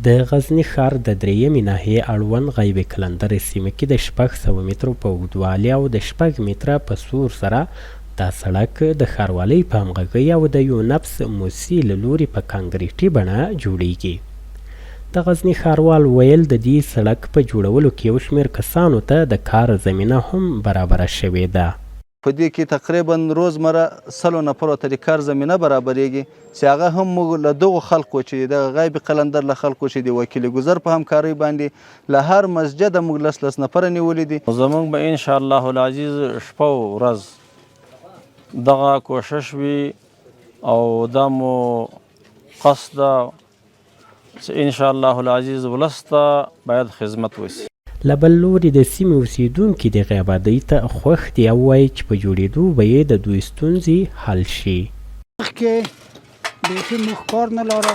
د غزني ښار د درېیمې ناحیې اړوند غیب قلندر سیمه کې د 600 مترو په اوږدوالي او د 6 متره په سور سره دا سړک د ښاروالۍ په همغږۍ او د یونپس موسي له لوري په کانګریټي بڼه جوړیږي. د غزني ښاروال ویل، د دې سړک په جوړولو کې یو شمېر کسانو ته د کار زمینه هم برابره شوې ده. په دې کې تقریباً روزمره سلو نفرو ته د کار زمینه برابرېږي چې هغه هم موږ له دغو خلکو چې دغه غیب قلندر له خلکو چې د وکیل ګذر په همکارۍ باندې له هر مسجده موږ لس لس نفره نیولي دي. زموږ به ان شاء الله العزیز شپه او ورځ دغه کوشش وي او دا مو قصد ده چې ان شاء الله العزیز ولس ته باید خدمت وشي. له بل لوري د سیمې اوسېدونکي دغې ابادۍ ته خوښ دي او وايي چې په جوړېدو به یې د دوی ستونزې حل شي. مخکې بیخي موږ کار نه لاره،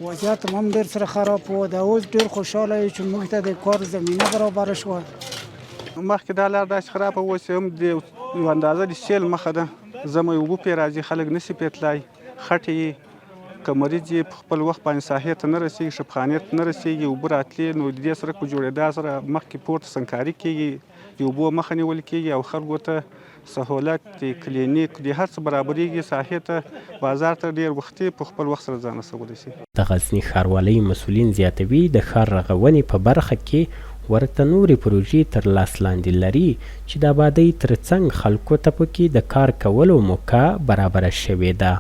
وضعیت هم ډېر سره خراب و، دا اوس ډېر خوشحاله یو چې موږ ته د کار زمینه برابره شوه. مخکې دا لار داسې خرابه وه چې هم د یو اندازه د سیل مخه ده، زموږ اوبه پرې راځي، خلک نه شي پرې تلای، خټې یې که مریض یې په خپل وخت باندې ساحې ته نه رسیږي، شفخانې ته نه رسیږي، اوبه راتلې، نو د دې سرک په جوړېدا سره مخکې پورته سنکاري کېږي، د اوبو مخه نیول کېږي او خلکو ته سهولت، د کلینیک، د هر څه برابرېږي، ساحې ته، بازار ته ډېر وختي په خپل وخت سره ځان رسولی شي. د غزني ښاروالۍ مسؤلین زیاتوي، د ښار رغونې په برخه کې ورته نورې پروژې تر لاس لاندې لري چې د ابادۍ ترڅنګ خلکو ته په کې د کار کولو موکه برابره شوې ده.